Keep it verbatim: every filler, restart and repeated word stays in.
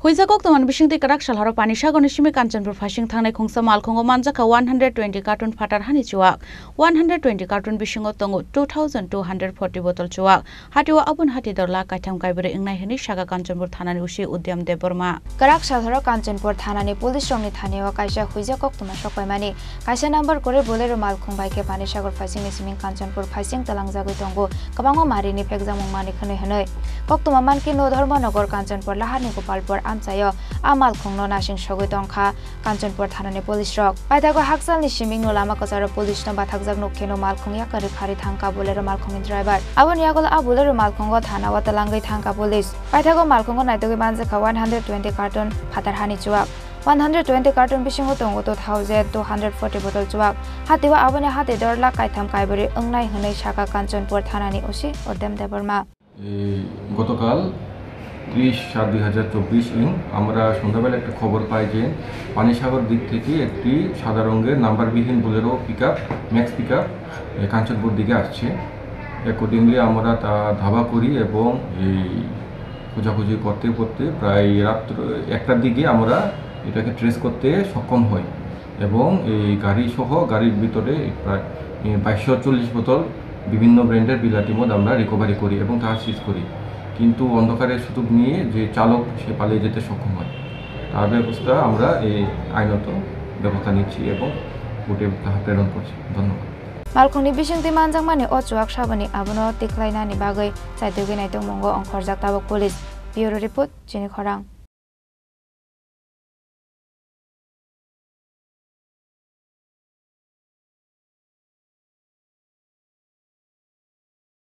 Puisa koktwmani bisingtwi kwrak salhoro Panisagarni simi Kanchanpur phasing thangnai khungsa malkhungo manjakha one hundred twenty carton phatar hani chuwak, one hundred twenty carton bisingo tongo two thousand two hundred forty bottle chuwak. Hatio aboni hati dor lakh kaitham kaibrwi wngnai hwnwi sakha Kanchanpur thanani O C Udyam Debbarma. Kwrak salhoro Kanchanpur thanani police rokni thanio kaisa huijak koktwma sokpaimani. Kaisa number kwrwi Bolero malkhung bai khe Panisagar phasingni siming Kanchanpur phasing twlangjagwi tongo, kwbangma marini phekjakmung mani khwnwi hwnwi. Koktwma mankhe no Dharmanagar, Kanchanpur, Laharni Gopalpur amchaio a malkhungno nasing sogwi tongkha Kanchanpur thanani police rok. Paithago hakchalni simingno lama kwcharo police no bathakjak nuk kheno malkhung yakarwi pharwi thangkha Bolero malkhungni driver. Aboni yagulo a Bolero malkhungo thanao twlangwi thangkha police. Paithago malkhungo naitugwi manjakha one hundred twenty carton phatar hani chuwak. One hundred twenty carton bisingo tongo two thousand two hundred forty bottle chuwak. Hatio aboni hati dor lakh kaitham kaibrwi wngnai hwnwi sakha Kanchanpur thanani O C Udyam Debbarma. এই গতকাল ত্রিশ সাত দুই হাজার চব্বিশ ইং আমরা সন্ধ্যাবেলা একটা খবর পাই যে পানিসাগর দিক থেকে একটি সাদা রঙের নাম্বারবিহীন Bolero pick up, max pick up Kanchanpur দিকে আসছে। অ্যাকর্ডিংলি আমরা তা ধাওয়া করি এবং এই খোঁজাখুঁজি করতে করতে প্রায় রাত্র একটার দিকে আমরা এটাকে ট্রেস করতে সক্ষম হই এবং এই গাড়ি সহ গাড়ির ভিতরে প্রায় বাইশশো চল্লিশ বোতল বিভিন্ন ব্র্যান্ডের বিলাতি মদ আমরা রিকভারি করি এবং তা সিজ করি। কিন্তু অন্ধকারের সুযোগ নিয়ে যে চালক, সে পালিয়ে যেতে সক্ষম হয়। তার ব্যবস্থা আমরা এই আইনত ব্যবস্থা নিচ্ছি এবং কোর্টে তাহা প্রেরণ করছি। ধন্যবাদ। Malkhungni bisingtwi manjakmani o chuwak saboni abono tiklainani bagwi chaitugwi naitokmungo ongkhorjak tabuk police. Bureau report, Chini Khorang.